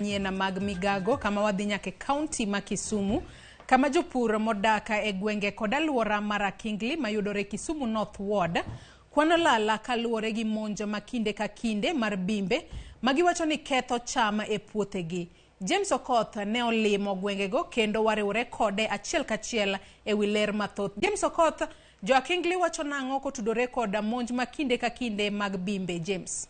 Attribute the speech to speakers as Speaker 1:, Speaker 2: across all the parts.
Speaker 1: Manyien mag migago kama wadhi nyaka e kaunti ma Kisumu kama jopur modak e gwenge kod alwora mar Akingli mayudore Kisumu North Ward kwano lala kaluwore gi monj ma kinde ka kinde mar bimbe ma giwacho ni ketho cham e puothegi. James Okoth ne olimo gwengego kendo wariwore kode achiel kachiel e wi ler mathoth. James Okoth, jo Akingli wacho nang'o kotudore kod monj ma kinde ka kinde mag bimbe? James.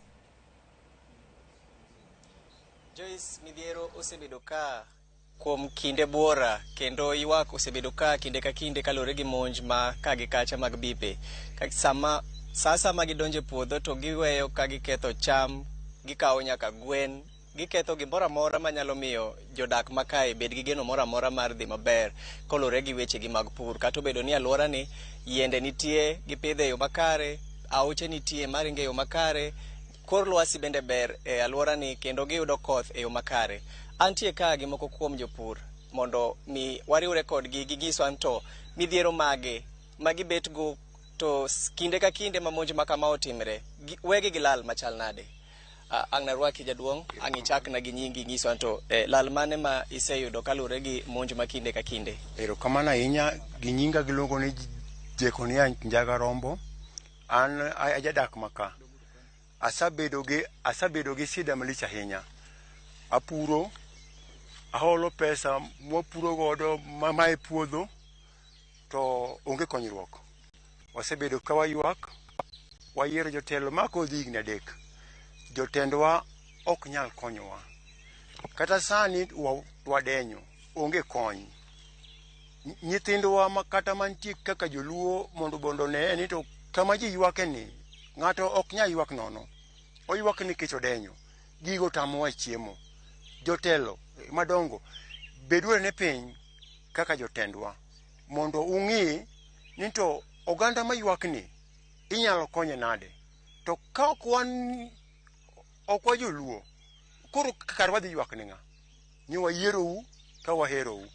Speaker 2: Joyce, midhiero osebedo ka kuom kinde buora kendo ywak osebedo ka kinde ka kinde kaluwore gi monj ma ka gi kacha mag bipe. Sama sa sama gidonjo e puodho to giweyo ka giketho cham, gikawo nyaka gwen, giketho gimoro amora manyalo miyo jodak ma kae bed gi geno moro amora mar dhi maber koluwore gi wechegi mag pur. Kata obedo ni alworani yiende nitie, gipidho e yo makare, aoche nitie maringo e yo makare, kor lwasi bende ber e alworani kendo giyudo koth e yo makare. Antie ka gi moko kuom jopur mondo mi wariwre kodgi ginyiswa to midhiero mage ma gibet go to kinde ka kinde ma monj ma kama otimre, wegi gi lal machal nade. Ang' narwaki jaduong', ang' ichakna gi nyingi inyiswa to lal mane ma iseyudo kaluwore gi monj ma kinde ka kinde.
Speaker 3: Erokamano ahinya, gi nyinga giluongo ni Jekonia Njaga Rombo. An ajadak maka. Asabedo gi asabedo gi shida malich ahinya. Apuro, aholo pesa mwapuro godo ma e puodho to onge konyruok. Wasebedo ka waywak, wayiero jotelo ma kodhi higni adek. Jotendwa ok nyal konyowa. Kata sani wadenyo, onge kony. Nyithindwa ma kata mantie kaka joluo mondo bondo one ni to kama ji ywake ni, ng'ato ok nyal ywak nono. Oywak nikech odenyo. Gigo otamowa chiemo. Jotelo madongo, beduru ane piny kaka jotendwa mondo ung'i ni to oganda maywak ni inyalo konye nade. To ka ok wan ok wa joluo, koro kar wadhi ywak ne ng'a? Ni wayierou ka waherou.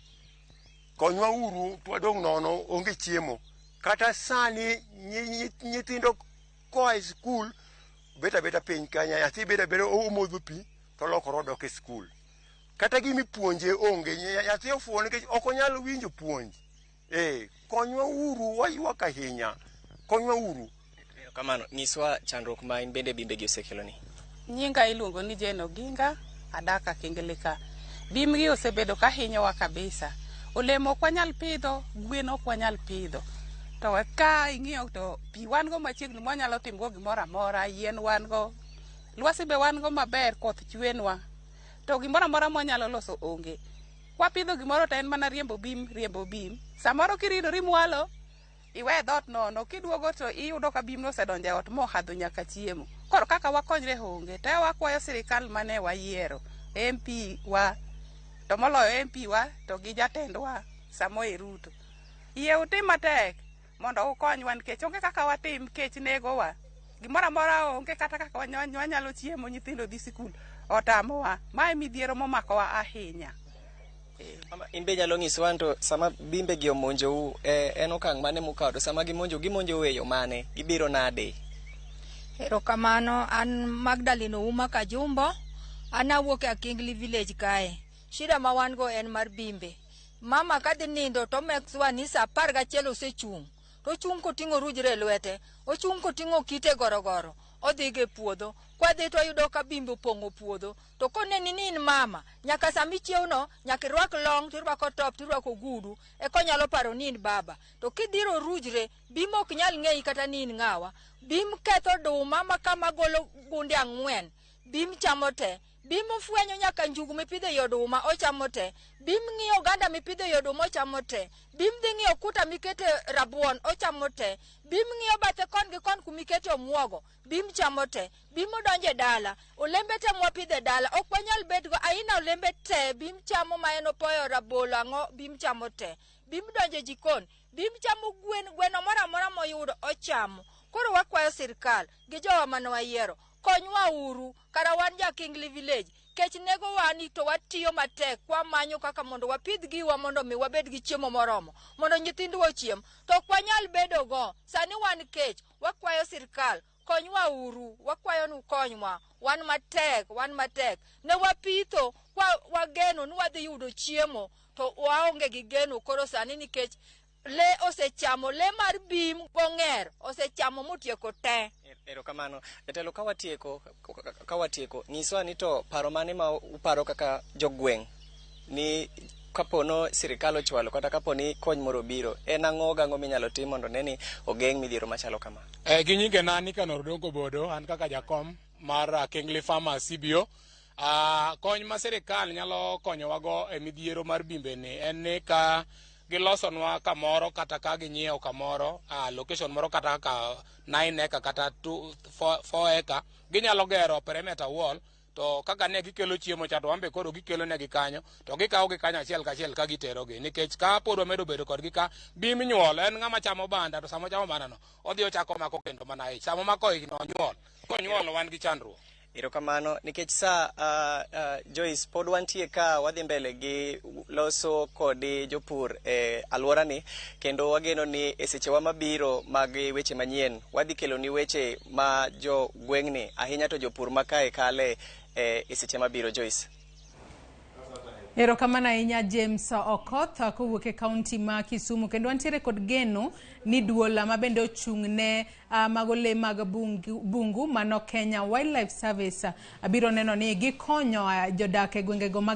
Speaker 3: Konywa uru to wadong' nono onge chiemo. Kata sani nyithindo koa e skul bet abeta piny ka nyathi bedo abeda omodho pi to olokore odok e skul. Kata gima ipuonje onge, nyathi ofuwo nikech ok onyal winjo puonj. Eh, konywa uru, waywak ahinya. Konywa uru.
Speaker 2: Erokamano. Nyiswa chandruok ma in bende bimbe gi osekeloni.
Speaker 4: Nyinga iluongo ni Jane Oginga, adak Akingili ka. Bimgi osebedo ka hinyowa kabisa. Olemo ok wanyal pidho, gwen ok wanyal pidho. To ka ing'iyo to pi wan go machiegni mwanyalo timo go gimoro amora, yien wan go, lwasi be wan go maber, koth chwenwa. To gimoro amora mwanyalo loso onge. Kwapidho gimoro to en mana riembo bim, riembo bim. Samoro kiridori mwalo, iwe dhoot nono, kiduogo to iyudo ka bim nosedonjo e ot mohadho nyaka chiemo. Koro kaka wakonyre onge. To wakwayo sirikal mane wayiero, MP wa, to moloyo MP wa to gi jatendwa Samoei Ruto. Yie utim matek mondo ukonywa nikech onge kaka watim kech negowa. Gimoro amora onge kata kaka wanyalo chiemo nyithindo dhi sikul otamowa. Mae midhiero momakowa ahinya.
Speaker 2: Mama, in be inyalo nyisowa ni to sama bimbe gi omonjou, en okang' mane mukawo to sama gimonjou, gimonjou e yo mane? Gibiro nade?
Speaker 5: Erokamano, an Magdalene Ouma Kajumbo, an awuok e Akingli village kae. Shida ma wan go en mar bimbe. Mama kadhi nindo to make sure ni saa 11 osechung'. To ochung' koting'o orujre e lwete, ochung' koting'o kite gorogoro, odhigo e puodho. Kwadhi to wayudo ka bimbe opong'o puodho. To koneni ni in mama, nyaka sama ichiewno, nyaka irwak long, tirwako top, tirwako ogudu, eka onyalo paro ni in baba. To kidhiro orujre, bim ok nyal ng'eyi kata ni in ng'awa. Bim ketho oduma ma kama golo gunde ang'wen, bim chamo te. Bim ofwenyo nyaka njugu mipidho ei oduma, ochamo te. Bim ng'iyo oganda mipidho ei oduma, ochamo te. Bim dhi ng'iyo okuta mikete rabuon, ochamo te. Bim ng'iyo bathe kon gi kon kumikete omuogo, bim chamo te. Bim odonjo e dala, olembe te mwapidho e dala, ok wanyal bedgo aina olembe te, bim chamo ma en opoyo, rabolo, ang'o, bim chamo te. Bim donjo e jikon, bim chamo gwen, gweno moro amora moyudo ochamo. Koro wakwayo sirkal gi jowa mane wayiero, konywa uru, kara wan ja Kingli village, kech negowa ni to watiyo matek kwamanyo kaka mondo wapidh giwa mondo mi wabed gi chiemo moromo, mondo nyithindwa ochiem. To ok wanyal bedo go, sani wan kech, wakwayo sirkal, Konywa uru, wakwayo nu konywa. Wan matek, wan matek. Ne wapitho, kwa wageno ni wadhi yudo chiemo, to waonge gi geno koro sani nikech le osechamo, le mar bim gong'er osechamo motieko te.
Speaker 2: Erokamano. Jatelo, ka watieko, nyiswa ni to paro mane ma uparo kaka jogweng' ni kapono sirikal ochwalo kata kapo ni kony moro obiro, en ang'o gang'o minyalo tim mondo ne ni ogeng' midhiero machalo kama?
Speaker 6: Gi nyingena Nicanor Odongo Bodo, an kaka jakom mar Kingli Farmers CBO. Kony ma sirikal nyalo konyowago e midhiero mar bimbe ni en ni ka gilosonwa kamoro kata ka ginyiewo kamoro, location moro kata kaka 9 acre kata 2 4 acre, ginyalo gero perimeter wall, to kaka ne gikelo chiemo cha, to wan be koro gikelo negi kanyo, to gikawo gi kanyo achiel kachiel ka giterogi, nikech ka pod wamedo bedo kodgi ka bim nyuol en ng'ama chamo banda, to sama ochamo banda no odhi ochako mako kendo mana ich, sama omako ich no onyuol, konyuol wan gi chandruok.
Speaker 2: Erokamano nikech sa Joyce, pod wantie ka wadhi mbele gi loso kod jopur e alworani, kendo wageno ni e sechewa mabiro mag weche manyien wadhi kelo ni weche ma jo gweng'ni, ahinya to jopur ma kae kale e seche mabiro, Joyce.
Speaker 1: Erokamano ahinya, James Okoth, kowuok e kaunti ma Kisumu. Kendo wantiere kod geno ni duol ma bende ochung' ne mago lee mag bungu mano Kenya Wildlife Service biro neno ni gikonyo jodak e gwengego mag